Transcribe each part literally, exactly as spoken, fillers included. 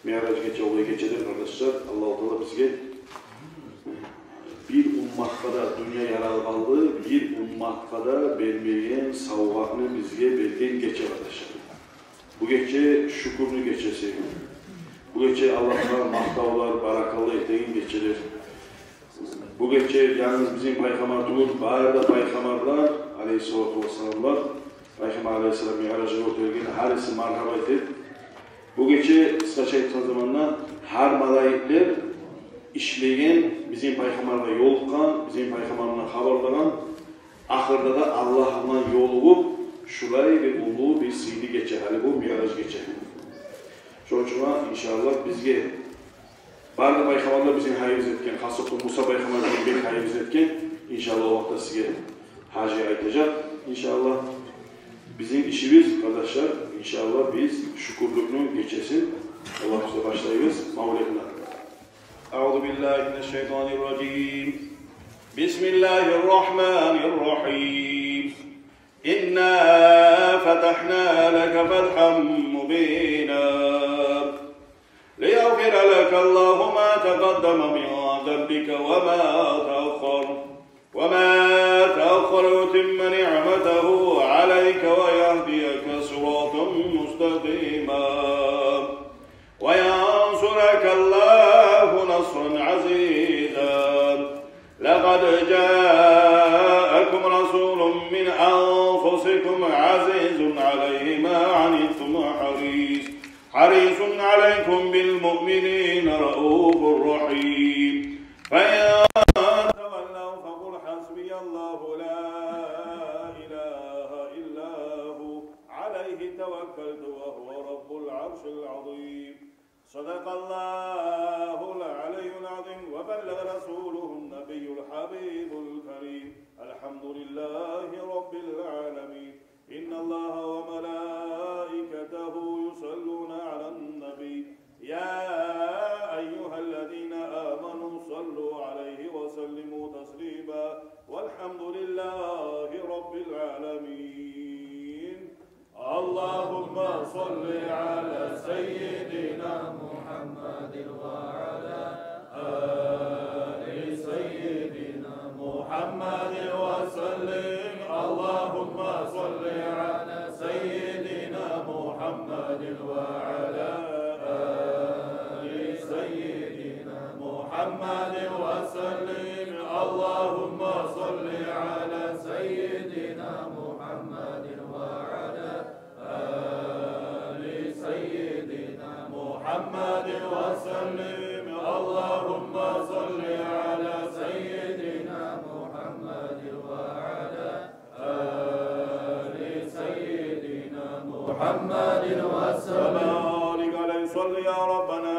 Миъраж гече олай гечедир, къардашлар. Аллагьу Таала бизге бир умматгъа да, дюнья яралгъанлы бир умматгъа да бермеген савгъатны бизге берген гече, къардашлар. Бу гече шюкюрню гечеси. Бу гече Аллагьгъа макътавлар, баракалла этеген гечедир. Бу гече янгыз бизин пайхаммар тюгюл, бары да пайхаммарлар, алейгьиссалату вассаламлар, пайхаммар алейгьиссалам миъражгъа гётерилген, гьариси маргьаба этип. Бу гече, къысгъача айтгъан заманда, гьар малайиклер ишлеген, бизин пайхаммаргъа ёлукъгъан, бизин пайхаммар булан хабарлагъан, ахырда да Аллагь булан ёлугъуп, шулай бир уллу, бир сыйлы гече, гьали бу миъраж гече. Шону учун, иншааллагь, бизге бары да пайхаммарлар бизин гьайыбыз этген, хас окъда Муса пайхаммар бизин бек гьайыбыз этген. Иншааллагь, о вакътда сизге гьажи айтажакъ, иншааллагь. Бизин ишибиз, къардашлар, иншааллагь, биз шюкюрлюкню гечесин Аллагь бизге башлайбыз мавлетинден. أعوذ بالله من الشيطان الرجيم. بسم الله الرحمن الرحيم. إنا فتحنا لك فتحا مبينا. ليغفر لك الله ما تقدم من ذنبك وما تأخر، وما تأخر، ويتم نعمته عليك ويهديك صراطا مستقيما. وينصرك الله نصرا عزيزا. لقد جاءكم رسول من أنفسكم عزيز عليه ما عنتم حريص، حريص عليكم بالمؤمنين رءوف رحيم. فإن تولوا فقل حسبي الله لا إله إلا هو عليه توكلت وهو رب العرش العظيم. صدق الله العلي العظيم وبلغ رسوله النبي الحبيب الكريم. الحمد لله رب العالمين. إن الله وملائكته يصلون على النبي. يا أيها الذين آمنوا صلوا عليه وسلموا تسليما. والحمد لله رب العالمين. اللهم صل على سيدنا محمد وعلى آل سيدنا محمد وسلم. اللهم صل على سيدنا محمد وعلى آل سيدنا محمد وسلم. اللهم صل على سيدنا محمد وعلى آل سيدنا محمد وسلم. اللهم صل على سيدنا محمد وعلى آل سيدنا محمد وسلم. وبارك عليه. صل يا ربنا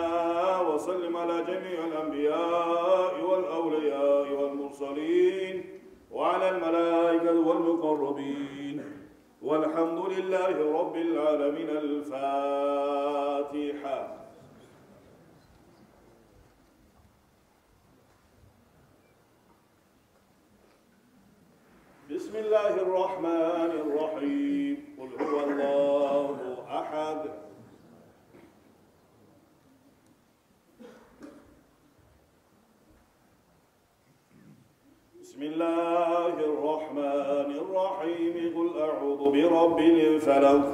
وسلم على جميع الأنبياء والأولياء والمرسلين وعلى الملائكة والمقربين. والحمد لله رب العالمين. الفاتحة. بسم الله الرحمن الرحيم. قل هو الله أحد. بسم الله الرحمن الرحيم. قل أعوذ برب الفلق.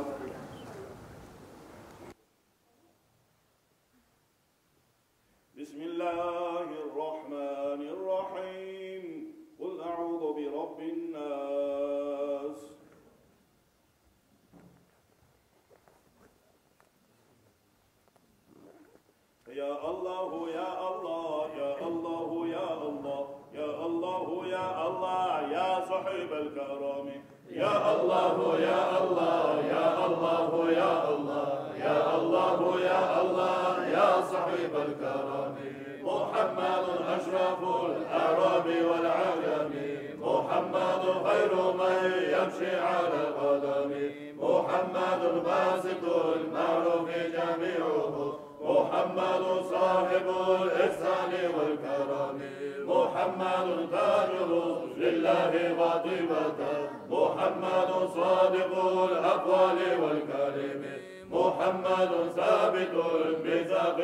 بسم الله الرحمن الرحيم. قل أعوذ برب الناس. يا الله، يا الله، يا الله، يا الله، يا الله، يا الله، يا صاحب الكرم. يا الله، يا الله، يا الله، يا الله، يا الله، يا الله، يا صاحب الكرم. محمد أشرف العرب والعجم، محمد خير من يمشي على قدم، محمد باسط المعروف جميعه، محمد صاحب الإحسان والكرم، محمد تاج رسل الله وطيبة، محمد صادق الأقوال والكلم، محمد ثابت الميثاق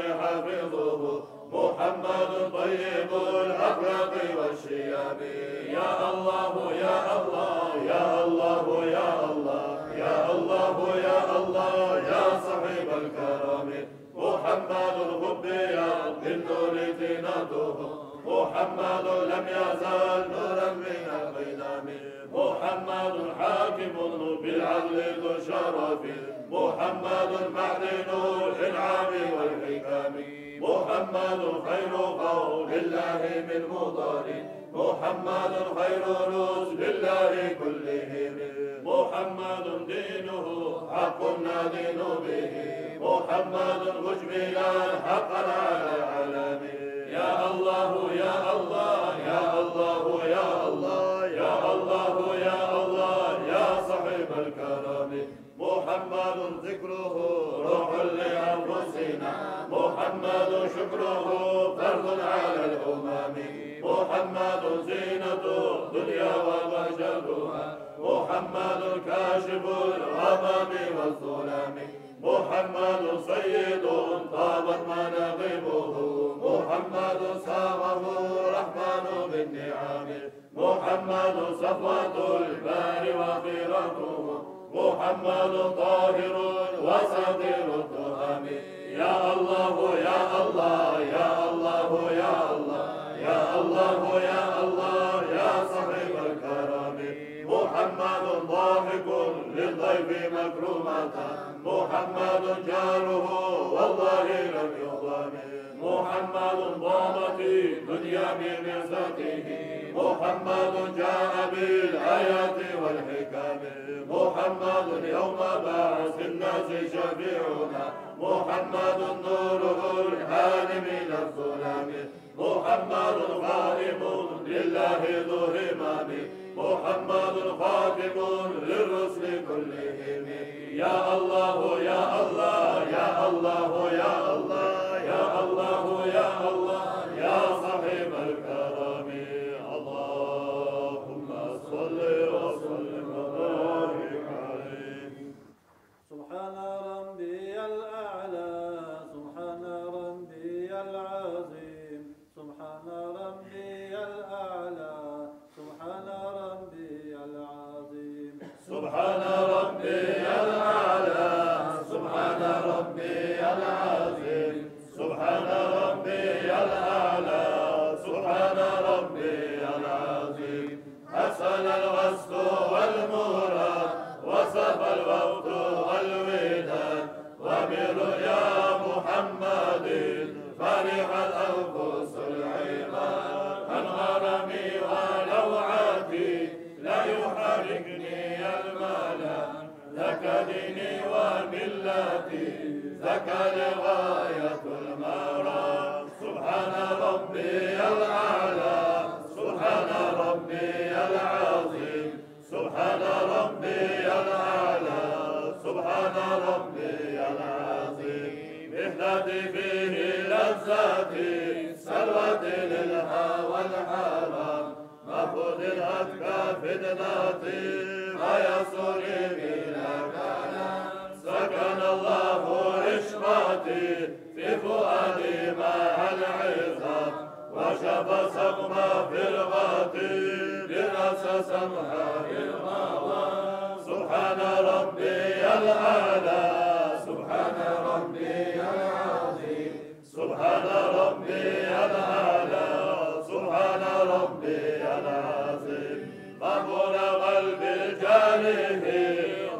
محمد خبيت بالنور زينته، محمد لم يزل نورا من القدم، محمد حاكم بالعدل ذو الشرف، محمد معدن الإنعام والحكم، محمد خير خلق الله من مضر، محمد خير رسل الله كلهم، محمد دينه حق ندين به، محمد مجملا حقا على العالمين. يا الله، يا الله، يا الله، يا الله، يا الله، يا الله، يا صاحب الكرم. محمد ذكره روح لأنفسنا، محمد شكره فرض على الأمم، محمد زينة الدنيا وبهجتها، محمد كاشف الغمم والظلم، محمد سيد طابت مناقبه، محمد ساماه الرحمن بالنعم، محمد صفوة الباري وخيرته، محمد طاهر وسطير التهم. يا الله، يا الله، يا الله، يا الله، يا الله، يا الله، يا صاحب الكرم. محمد ضاحك للضيف مكرمة، محمد جاره والله لم يظلم. محمد ضامت الدنيا بمعزته، محمد جاء بالآيات والحكم، محمد يوم بعث الناس شفيعنا، محمد نوره الهادي من الظلم، محمد قائم لله ذو همم، محمد خاتم للرسل كلهم. يا الله، يا الله، يا الله، يا الله، يا الله، يا الله، يا صاحب الكرم. اللهم صل وسلم وبارك عليه. سبحان ربي الأعلى، سبحان ربي العظيم، سبحان ربي الأعلى، سبحان ربي العظيم. سبحان ربي الأعلى، سبحان ربي العظيم، سبحان ربي الأعلى، سبحان ربي العظيم. حسن القصد والمراد، وصفا الوقت والوداد، وبرؤيا محمد فرحت أنفس العباد. عن غرامي ولوعاتي لا يحركني الملام، ذاك ديني وملتي، ذاك لغاية المرام. سبحان ربي الأعلى، سبحان ربي العظيم، سبحان ربي الأعلى، سبحان ربي العظيم. محنتي فيه لذتي، سلوتي للهوى الحرام، مأخوذ الأتقى فتنتي، ما يسري بلا كلام. سكن الله عشقتي في فؤادي مع العظام، وشفى سقم فرقتي برأس سمحاء الغوام. سبحان ربي الأعلى، سبحان ربي العظيم، سبحان ربي الأعلى، سبحان ربي العظيم. ما بلغ قلبي جانيه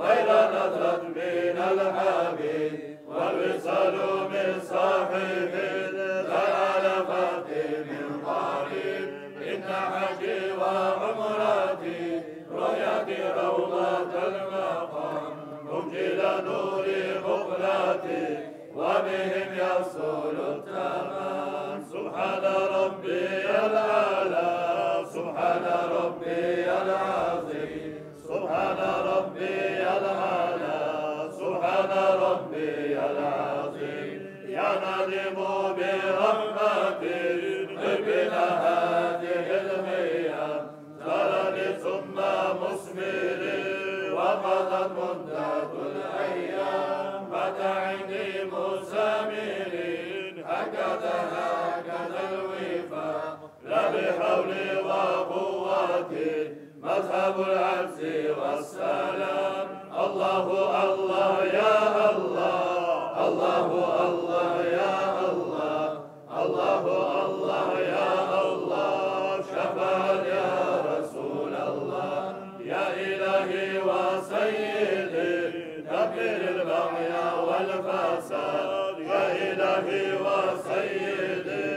غير نظرة من الحبيب، والوصال من صحيح، لا على خطي من قريب. إن حجي وعمرتي، رؤيتي روضة المقام، هم جيل نور مقلتي، وبهم يحصل التمام. سبحان ربي الأعلى، سبحان ربي العظيم، سبحان ربي الأعلى، سبحان ربي العظيم. يا نادم برحمة، غفنا هذه الغيام، زارني ثم مثمري، ومضت مدة الأيام، مات عندي مثمري، هكذا، هكذا الوفاق، لا بحولي وقوتي، مذهب العز والسلام. الله، الله، يا الله، الله، الله يا الله، الله الله يا الله، شفاعة يا رسول الله، يا إلهي وسيدي، دبر البغي والفساد، يا إلهي وسيدي،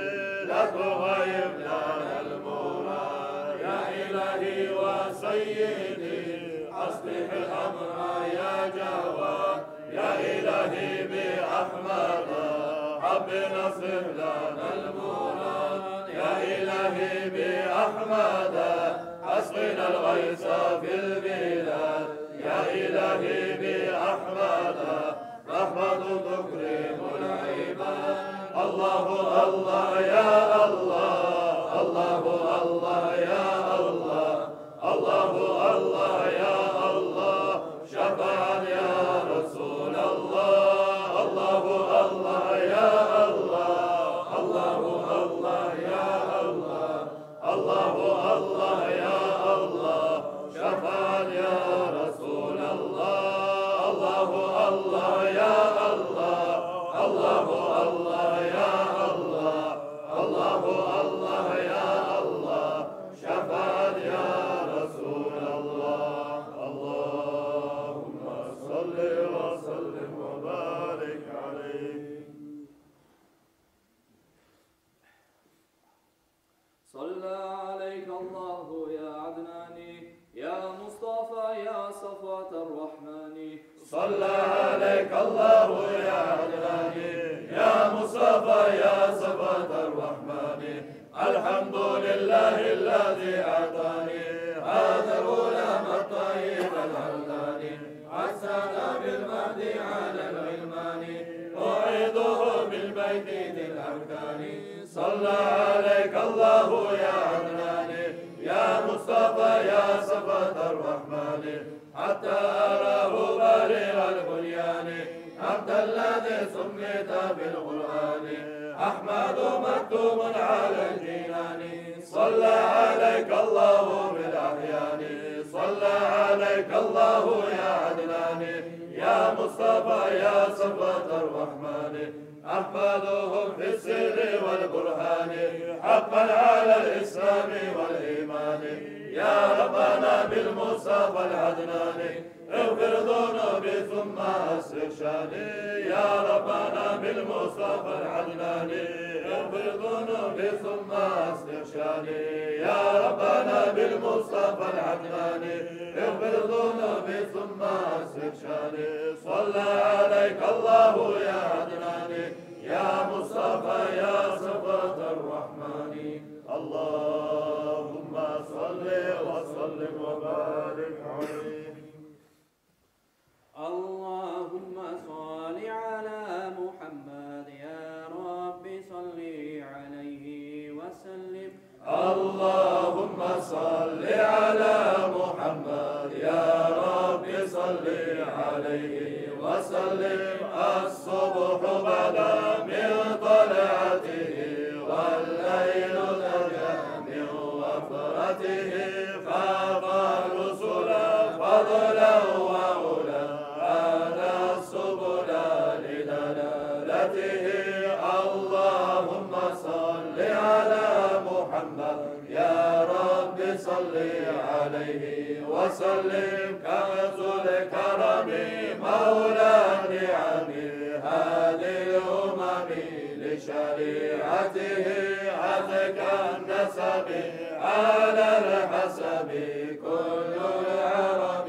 لا تغيب لنا المراد، يا إلهي وسيدي، أصلح الأمر يا جواد، يا إلهي بأحمد، ربنا أصلح لنا المراد. يا إلهي بأحمد، أسقنا الغيث في البلاد. يا إلهي بأحمد، رحمة تكرم العباد. الله الله يا الله، الله الله يا الله، الله الله يا الله، شفاعة يا رسول الله. الله الله يا الله، الله الله يا الله، الله الله يا الله، شفاعة يا رسول الله. الله الله يا الله، الله الله يا الله، الله الله يا الله، شفاعة يا رسول الله. اللهم صل وسلم وبارك عليه. صلى عليك الله يا عدناني، يا مصطفى، يا صفوة الرحمن. صلى عليك الله يا عدناني، يا مصطفى، يا صفوة الرحمن. الحمد لله الذي أعطاني هذا الغلام الطيب العدناني، عزنا بالمهدي على الغلمان، أعيده بالبيت ذي الأركان. صلى عليك الله يا عدنان، يا مصطفى، يا صفوة الرحمن، حتى أراه بالغ البنيان، أنت الذي سميت بالقرآن، أحمد مكتوب على الجنان. صلى عليك الله بالأحيان، صلى عليك الله يا عدنان، يا مصطفى، يا صفوة الرحمن، أحمده في السر والبرهان، حقا على الإسلام والإيمان. يا ربنا بالمصطفى العدنان، اغفر ذنوبي ثم أصلح شاني. يا ربنا بالمصطفى العدنان، اغفر ذنوبي ثم أصلح شاني. يا ربنا بالمصطفى العدنان، اغفر ذنوبي ثم أصلح شاني. صلى عليك الله يا عدنان، يا مصطفى، يا صفوة الرحمن. اللهم صل وسلم وبارك عليه. اللهم صل على محمد، يا رب صل عليه وسلم. اللهم صل على محمد، يا رب صل عليه وسلم. الصبح بدا من طلعته، والليل دجى من وفرته، فاق الرسل فضلا وعلا، هدى السبل لدلالته. اللهم صل على محمد، يا رب صل عليه وسلم. كنز الكرم مولى النعم، هادي الأمم لشريعته، أزكى النسب على الحسب، كل العرب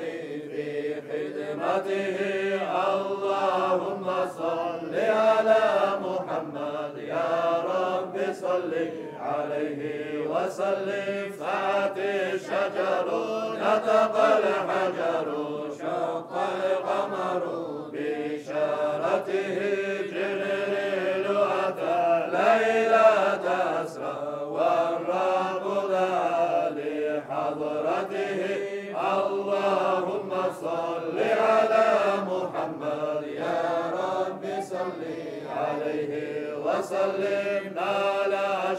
في خدمته. اللهم صل على محمد، يا رب صل عليه وسلم. سعت الشجر، نطق الحجر، شق القمر بإشارته، جبريل أتى ليلة أسرى، والرب دعا لحضرته. اللهم صل على محمد، يا رب صل عليه وسلم. نال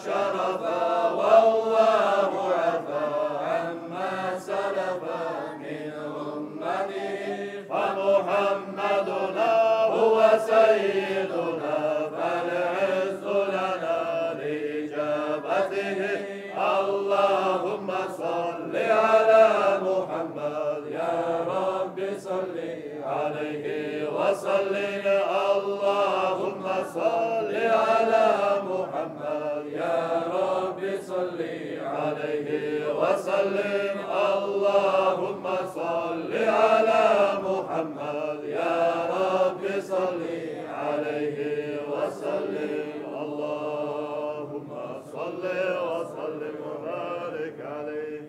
شرفا والله عفا عما سلف من أمته، فمحمدنا هو سيدنا محمد، يا رب صل عليه وسلم. اللهم صل على محمد، يا رب صل عليه وسلم. اللهم صل وسلم وبارك عليه.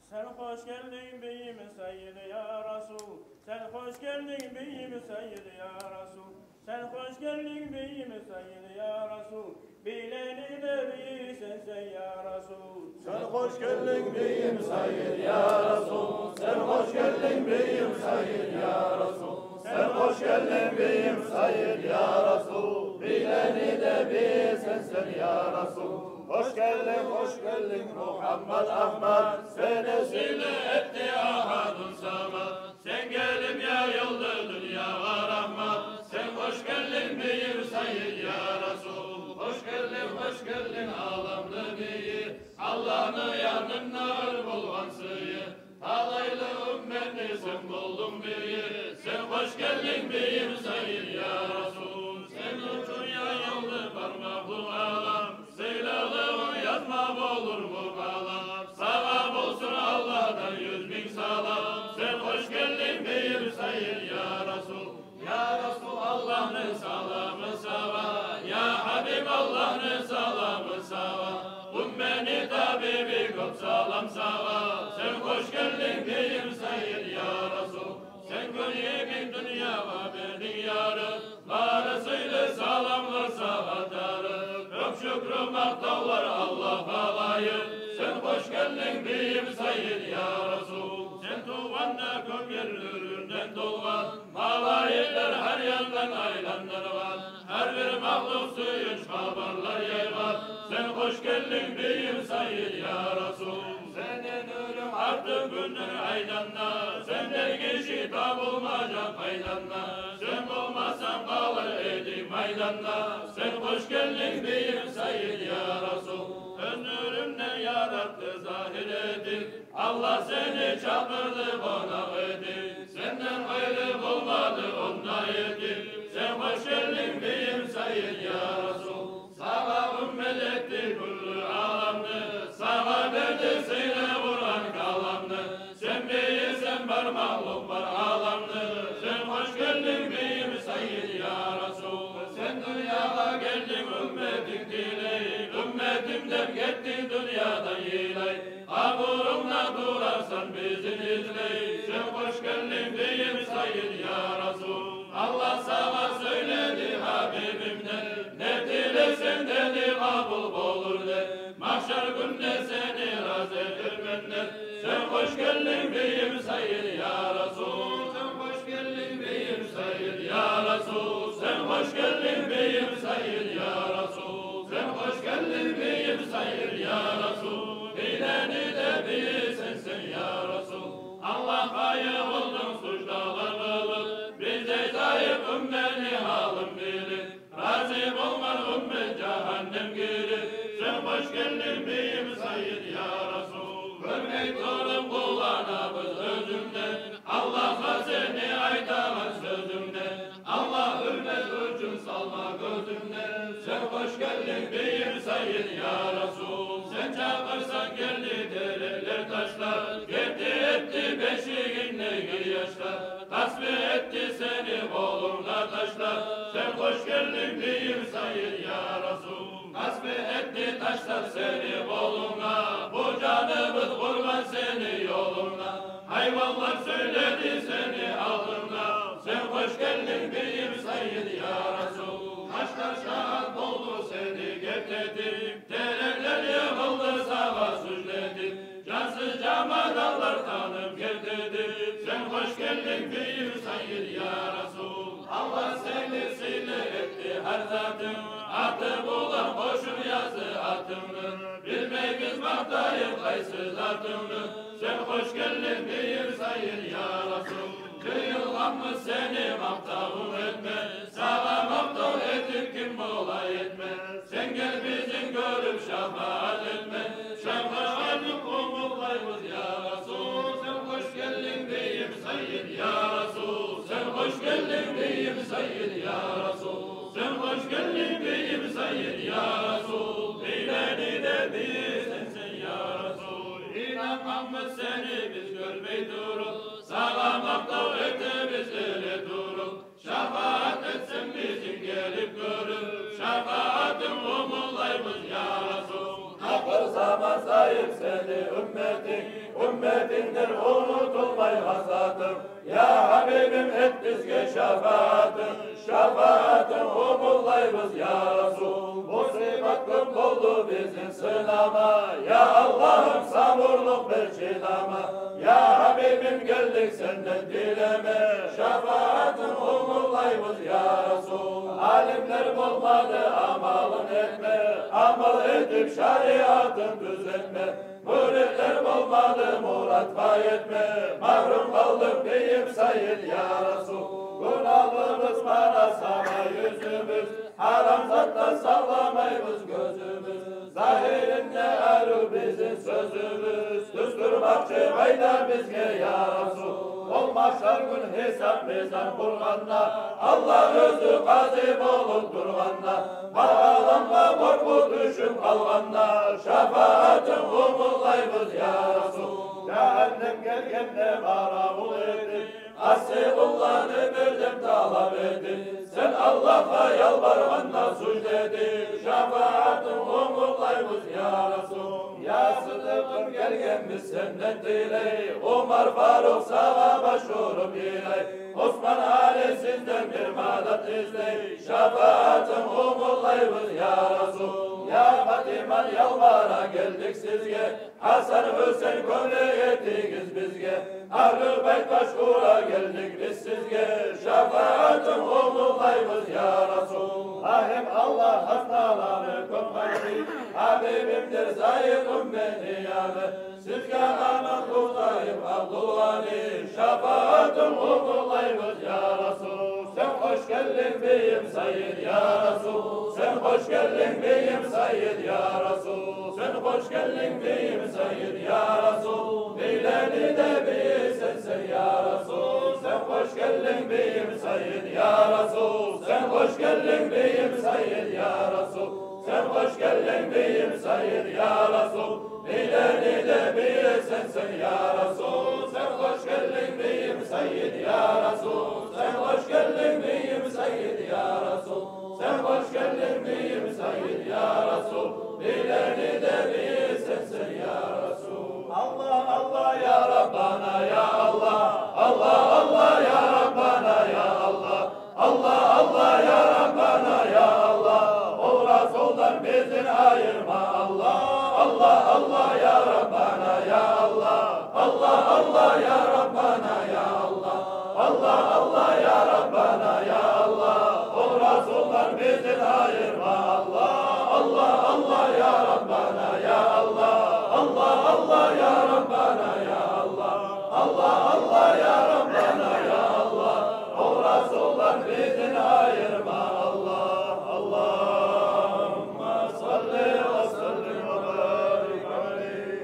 Sen hoş geldin, beyim Seyyid ya Resul. Sen hoş geldin, beyim Seyyid ya Resul. Sen hoş geldin, beyim Seyyid ya Resul. Beyleni de beyi sensen ya Resul. Sen hoş geldin, beyim Seyyid ya Resul. Sen hoş geldin, beyim Seyyid ya Resul. Sen hoş geldin, beyim Seyyid ya Resul. Beyleni de beyi sensen ya Resul. Hoş geldin, hoş geldin Muhammed Ahmed. Seni sıylı etti Ahadun Samed. Sen gelip yayıldı dünyag'a rahmet. Sen hoş geldin, beyim Seyyid ya Resul. Hoş geldin, hoş geldin, alamnı beyi. Allah'nı yanında ör bolğan sıyı. Talaylı ümmetni sen boldun beyi. Sen hoş geldin, beyim Seyyid ya Resul. Sen uçun yayıldı barmaklık alam. Sıylılıgъın yazmap olur mu kalam? Sagъa bolsun Аллагьдан юз минг салам. Сен хош гелдинг, бийим Сайид, я Расул. Я Расул, Аллагьны саламы сагъа. Я Хабиб, Аллагьны саламы сагъа. Уммени табиби, кёп салам сагъа. Сен хош гелдинг, бийим Сайид, я Расул. Сен гюн йимик дюньягъа бердинг ярыкъ. Бары сыйлы саламлар сагъа тарыкъ. Кёп шюкрю, макътавлар Аллагьгъа лайыкъ. Сен хош гелдинг, бийим Сайид, я Расул. Сен тувгъанда кёп ерлеринден толгъан. Малайиклер гьар яндан айландыргъан. Гьар бир махлукъ сююнч хабарлар яйгъан. Сен хош гелдинг, бийим Сайид, я Расул. Сени нюрюнг артыкъ гюнден, айдан да. Сенден гиши табылмажакъ къайдан да. Сен болмасанг, къалар эдик майданда. Сен хош гелдинг, бийим Сайид, я Расул. Оьз нюрюнден яратды загьир этип. Аллагь сени чакъырды къонакъ этип. Сенден къайры болмады онда етип. Сен хош гелдинг, бийим Сайид, я Расул. Сагъа уммет этди кюллю аламны, сагъа берди сыйлы Къуран каламны. Сен бийисен бар махлукъ, бар аламны. Сен хош гелдинг, бийим Сайид, я Расул. Сен дюньягъа гелдинг, умметинг тилей, умметим деп гетдинг дюньядан йылай. Къабурунда турарсан бизин излей. Сен хош гелдинг, бийим Сайид, я Расул. Аллагь сагъа сёйледи Хабибимден, не тилесенг деди, къабул болур деп. Магьшар гюнде сени рази этермен деп. Сен хош гелдинг, бийим Сайид, я Расул. Сен хош гелдинг, бийим Сайид, я Расул. Сен хош гелдинг, бийим Сайид, я Расул. Сен хош гелдинг, бийим Сайид, я Расул. Бийлени де бийи сенсен, я Расул. Аллагьгъа йыгъылдынг суждалар къылып, биздей зайып уммени гьалын билип. Рази болгъан уммет жагьаннем гирип. Сен хош гелдинг, бийим Сайид, я Расул. Гёрмей туруп къуванабыз оьзюнгден, Аллагьгъа сени айтагъан сёзюнгден. Аллагь гьюрмет учун салма гёзюнгден. Сен хош гелдинг, бийим Сайид, я Расул. Сен чакъырсанг, гелди тереклер, ташлар. Герти этди бешигинде гир яшлар. Тасбигь этди сени къолунга ташлар. Сен хош гелдинг, бийим Сайид, я Расул. Тасбигь этди ташлар сени къолунга. Бу жаныбыз къурбан сени ёлунга. Гьайванлар сёйледи сени алдынгда. Сен хош гелдинг, бийим Сайид, я Расул. Ташлар шагьат болду сени герти этип. Тереклер йыгъылды сагъа сужда этип. Жансыз жамадатлар танып герти этип. Сен хош гелдинг, бийим Сайид, я Расул. Аллагь сени сыйлы этди гьар затынг. Аты булан къошуп язды атынгны. Билмейбиз макътайып къайсы затынгны. Сен хош гелдинг, бийим Сайид, я Расул. Жыйылгъанбыз сени макътавунг этме. Сагъа макътав этип ким бола этме. Сен гел бизин гёрюп шапаат этме. Сен хош гелдинг, къумукълайбыз, я Расул. Сен хош гелдинг, бийим Сайид, я Расул. Сен хош гелдинг, бийим Сайид, я Расул. Сен хош гелдинг, бийим Сайид, Я Расул, бийлени де бийисенсен, я Расул. Инангъанбыз сени биз гёрмей туруп, сагъа макътав этебиз эли туруп. Шафаат этсенг бизин гелип гёрюп, шафаатынг умутлайбыз, я Расул. Ахыр заман сайын сени умметинг, умметингдир унутулмайгъан затынг. Я Гьабибим, эт бизге шафаатынг, шафаатынг умутлайбыз, я Расул. Мусибат кёп болду бизин сынама, я Аллагьым, сабурлукъ бер чыдама. Я Гьабибим, гелдик сенден тилеме, шафаатынг умутлайбыз, я Расул. Алимлер болмады амалын этме, амал этип шариатын тюзетме. Мюридлер болмады муратгъа етме, магьрюм къалдыкъ, бийим сайид, я Расул. Гюнагьлыбыз бара сагъа юзюбюз, гьарам затдан сакъламайбыз гёзюбюз. Загьиринде арив бизин сёзюбюз, тюз турмакъчы пайда бизге, я Расул. Ол магьшар гюн гьисап-мизан къургъанда, Аллагь оьзю къази болуп тургъанда, бар аламгъа къоркъув тюшюп къалгъанда, шафаатынг умутлайбыз, я Расул. Жагьаннем гелгенде къаравул этип, аси къулланы бирден талап этип, сен Аллагьгъа ялбаргъанда сужда этип, шафаатынг умутлайбыз, я Расул. Я Сыдыкъым, гелгенбиз сенден тилей, Умар Фарукъ сагъа баш уруп йылай, Осман, Али сизден бир мадат излей, шафаатынг умутлайбыз, я Расул. Я Фатима, ялбара гелдик сизге, Гьасан, Гьюсейин, кёмек этигиз бизге. Агьлю байт баш ура гелдик биз сизге, шафаатынг умутлайбыз, я Расул. Рагьим Аллагь, хасталаны кёп гьали, Гьабибимдир зайып умметни яны. Сизге аман Гьузайф Абдулгъани, шафаатынг умутлайбыз, я Расул. Сен хош гелдинг, бийим сайид, я Расул. Сен хош гелдинг, бийим сайид, я Расул. Сен хош гелдинг, бийим сайид, я Расул. Бийлени де бийисенсен, я Расул. Сен хош гелдинг, бийим сайид, я Расул. Сен хош гелдинг, бийим сайид, я Расул. Сен хош гелдинг, бийим сайид, я Расул. Бийлени де бийисенсен, я Расул. Сен хош гелдинг, бийим сайид, я Расул. Сен хош гелдинг, бийим сайид, я Расул. Сен хош гелдинг, бийим сайид, я Расул. Бийлени де бийисенсен, я Расул. Аллагь, Аллагь, я Раббана, я Аллагь. Аллагь, Аллагь, я Раббана, я Аллагь. Аллагь, Аллагь, я Раббана, я Аллагь. Ол Расулдан бизин айырма, Аллагь. Аллагь, Аллагь, я Раббана, я Аллагь. Аллагь, Аллагь, я Раббана, я Аллагь. Аллагь, Аллагь, я Раббана, я Аллагь. Ол Расулдан бизин айырма, Аллагь. Аллагь, Аллагь, я Раббана, я Аллагь. Аллагь, Аллагь, я Раббана, я Аллагь. Аллагь, Аллагь, я Раббана, я Аллагь. Ол Расулдан бизин айырма, Аллагь. Аллагьумма салли ва саллим ва барик алайгь.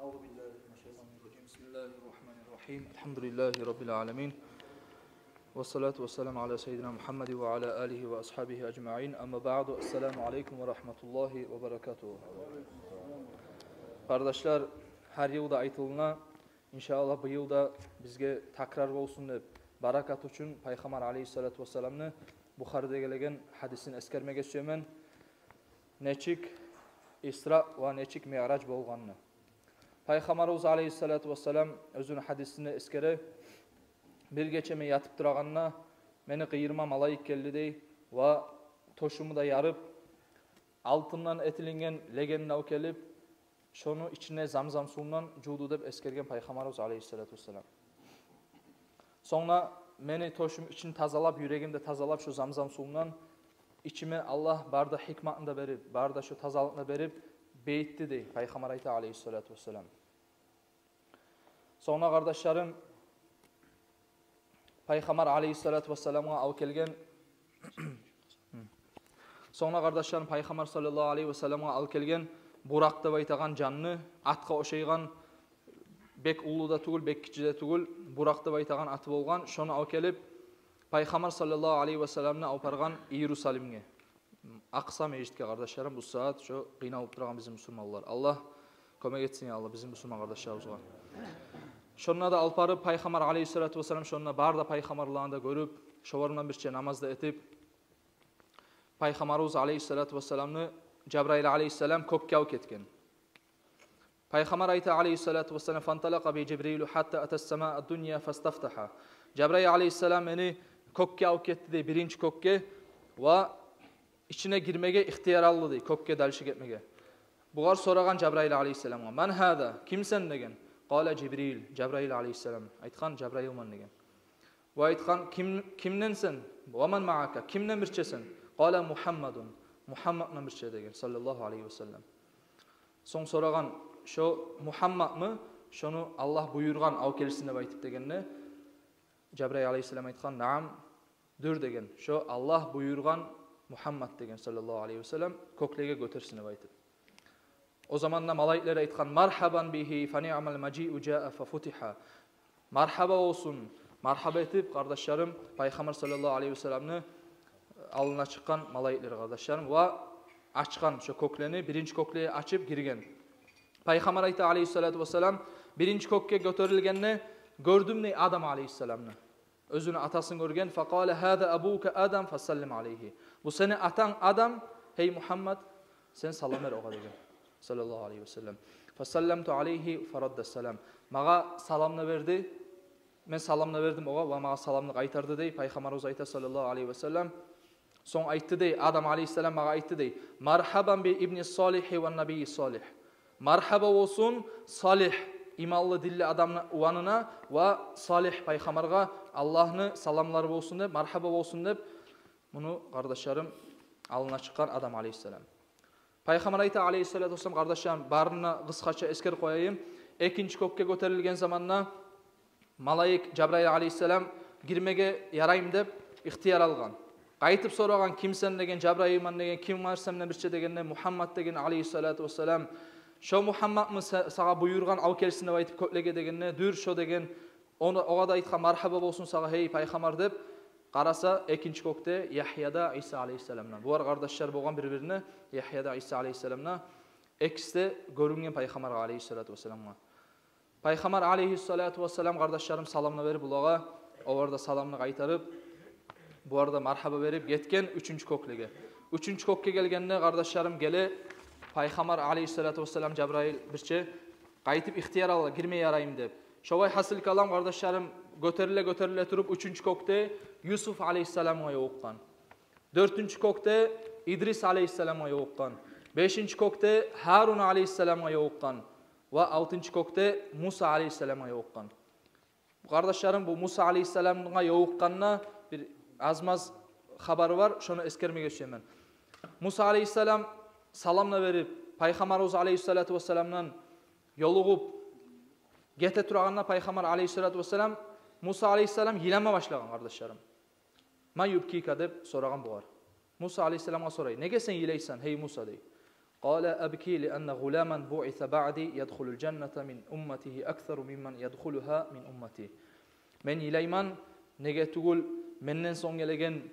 أعوذ بالله من الشيطان الرجيم. بسم الله الرحمن الرحيم. الحمد لله رب العالمين. والصلاة والسلام على سيدنا محمد وعلى آله وأصحابه أجمعين. أما بعد. السلام عليكم ورحمة الله وبركاته. Къардашлар, гьар йыл да айтылына, иншааллагь, быйыл да бизге такрар болсун деп, баракат учун Пайхаммар алейгьиссалату вассаламны Бухариде гелеген гьадисин эсгермеге сюемен. Нечик Исра ва нечик Миъраж болгъанны. Пайхаммарыбыз алейгьиссалату вассалам оьзюню гьадисинде эсгере: «Бир гече мен ятып турагъанда, мени къыйырыма малайик гелди», — дей, — «ва тёшюмню де ярып, алтындан этилинген легенни алып гелип, шону ичине замзам сувундан жувду», — деп эсгерген Пайхаммарыбыз алейгьиссалату вассалам. Сонг да мени тёшюм ичин тазалап, юрегимни де тазалап, шо замзам сувундан ичиме Аллагь бары да гьикматны да берип, бары да шо тазалыкъны да берип, бегитди, дей, Пайхаммар айта алейгьиссалату вассалам. Сонг да, къардашларым, Пайхаммар алейгьиссалату вассаламгъа алып гелген Сонг да, къардашларым, Пайхаммар саллаллагьу алайгьи васалламгъа алып гелген Буракъ деп айтагъан жанны, атгъа ошайгъан, бек уллу да тюгюл, бек гиччи де тюгюл, Буракъ деп айтагъан аты болгъан. Шону алып гелип, Пайхаммар саллаллагьу алайгьи васалламны алып баргъан Иерусалимге, Акъса межитге, къардашларым. Бу сагьат шо къыйналып турагъан бизин бусурманлар. Аллагь кёмек этсин, я Аллагь, бизин бусурман къардашларыбызгъа. Шонда да алып барып, Пайхаммар алайгьиссалату вассалам шонда бары да пайхаммарланы да гёрюп, шолар булан бирче намаз да этип, Пайхаммарыбыз алайгьиссалату вассаламны Жабраил алайгьиссалам кёкге алып гетген. Пайхаммар айта алайгьиссалату вассалам: «Фанталакъа би Жибрилу хатта атас самаа дунья фастафтаха». Жабраил алайгьиссалам мени кёкге алып гетди дей, биринчи кёкге, ва ичине гирмеге ихтияр алды дей, кёкге дальше гетмеге. Бугъар сорагъан Жабраил алайгьиссаламгъа: «Ман гьаза? Ким сен?» деген. «Къала Жибрил», Жабраил алайгьиссалам. Айтгъан: «Жабраилман», деген. Ва айтгъан: «Ким, кимден сен? Ва ман маака? Кимден бирчесен?» «Къала Мухаммадун», Мухаммадман бирче деген, саллаллагьу алайгьи васаллам. Сонг сорагъан: «Шо Мухаммадмы, шону Аллагь буюргъан алып гелсин деп айтып?» дегенде, Жабраил алайгьиссалам айтгъан: «Наам, дюр», деген. «Шо Аллагь буюргъан Мухаммад», деген, саллаллагьу алайгьи васаллам, «кёклеге гётерсин деп айтып». О заманда малайиклер айтгъан: «Мархабан бигьи, фа ниъмал мажиу жаа фа футиха». «Мархаба болсун, мархаба этип, къардашларым, Пайхаммар саллаллагьу алайгьи васалламны алдына чыкъгъан малайиклер, къардашларым, ва ачгъан шо кёклени, биринчи кёклени ачып гирген». Пайхаммар айта алайгьиссалату вассалам: «Биринчи кёкге гётерилгенде гёрдюм дей Адам алайгьиссаламны». Оьзюню атасын гёрген. «Факъала: гьаза абука Адам, фасаллим алайгьи». «Бу сени атанг Адам, гьей Мухаммад, сен салам бер огъар», деген, саллаллагьу алайгьи васаллам. «Фасалламту алайгьи, фарадда салам». «Магъа саламны берди, мен саламны бердим огъар, ва магъа саламны къайтарды», дей. Пайхаммарыбыз айта, саллаллагьу алайгьи васаллам. Сонг айтды дей, Адам алайгьиссалам магъа айтды дей: «Мархабан би ибни салихи ва набийи салих». «Мархаба болсун салих, иманлы, динли адамны уланына, ва салих пайхаммаргъа Аллагьны саламлары болсун», деп, «мархаба болсун» деп, муну, къардашларым, алдына чыкъгъан Адам алайгьиссалам. Пайхаммар айта алайгьиссалату вассалам, къардашларым, барын да къысгъача эсгерип къояйым. Экинчи кёкге гётерилген заманда малайик Жабраил алайгьиссалам гирмеге яраймы деп ихтияр алгъан. Къайтып сорагъан: «Ким сен?» деген. «Жабраилман», деген. «Ким бар сенден бирче?» дегенде, «Мухаммад», деген, алайгьиссалату вассалам. «Шо Мухаммадмы са-, сагъа буюргъан алып гелсин деп айтып кёклеге?» дегенде, «Дюр, шо», деген. Ону, огъар да айтгъан: «Мархаба болсун сагъа, гьей пайхаммар», деп. Къараса, экинчи кёкде Ягья да, Иса алайгьиссалам да. Булар къардашлар болгъан бир-бирине, Ягья да, Иса алайгьиссалам да. Экиси де гёрюнген Пайхаммар алайгьиссалату вассаламгъа. Пайхаммар алайгьиссалату вассалам, къардашларым, саламны берип булагъа, олар да саламны къайтарып, булар да мархаба берип гетген уьчюнчю кёклеге. Уьчюнчю кёкге гелгенде, къардашларым, геле Пайхаммар алайгьиссалату вассалам, Жабраил бирче, къайтып ихтияр ала, гирме яраймы деп. Шолай, гьасил калам, къардашларым, гётериле-гётериле туруп, уьчюнчю кёкде Юсуф алайгьиссаламгъа ёлукъгъан. Дёртюнчю кёкде Идрис алайгьиссаламгъа ёлукъгъан. Бешинчи кёкде Гьарун алайгьиссаламгъа ёлукъгъан. Ва алтынчы кёкде Муса алайгьиссаламгъа ёлукъгъан. Бу, къардашларым, бу Муса алайгьиссаламгъа ёлукъгъанда бир аз-маз хабары бар, шону эсгермеге сюемен. Муса алайгьиссалам саламны берип, Пайхаммарыбыз алайгьиссалату вассаламдан ёлугъуп гете турагъанда, Пайхаммар алайгьиссалату вассалам, Муса алайгьиссалам йылама башлагъан, къардашларым. «Ма юбкика?» деп сорагъан бугъар. Муса алайгьиссаламгъа сорай: «Неге сен йылайсан, гьей Муса?» дей. «Къала абки ли анна гъуламан буъиса баъди ядхулул жанната мин умматигьи аксару мимман ядхулугьа мин уммати». «Мен йылайман, неге тюгюл менден сонг гелеген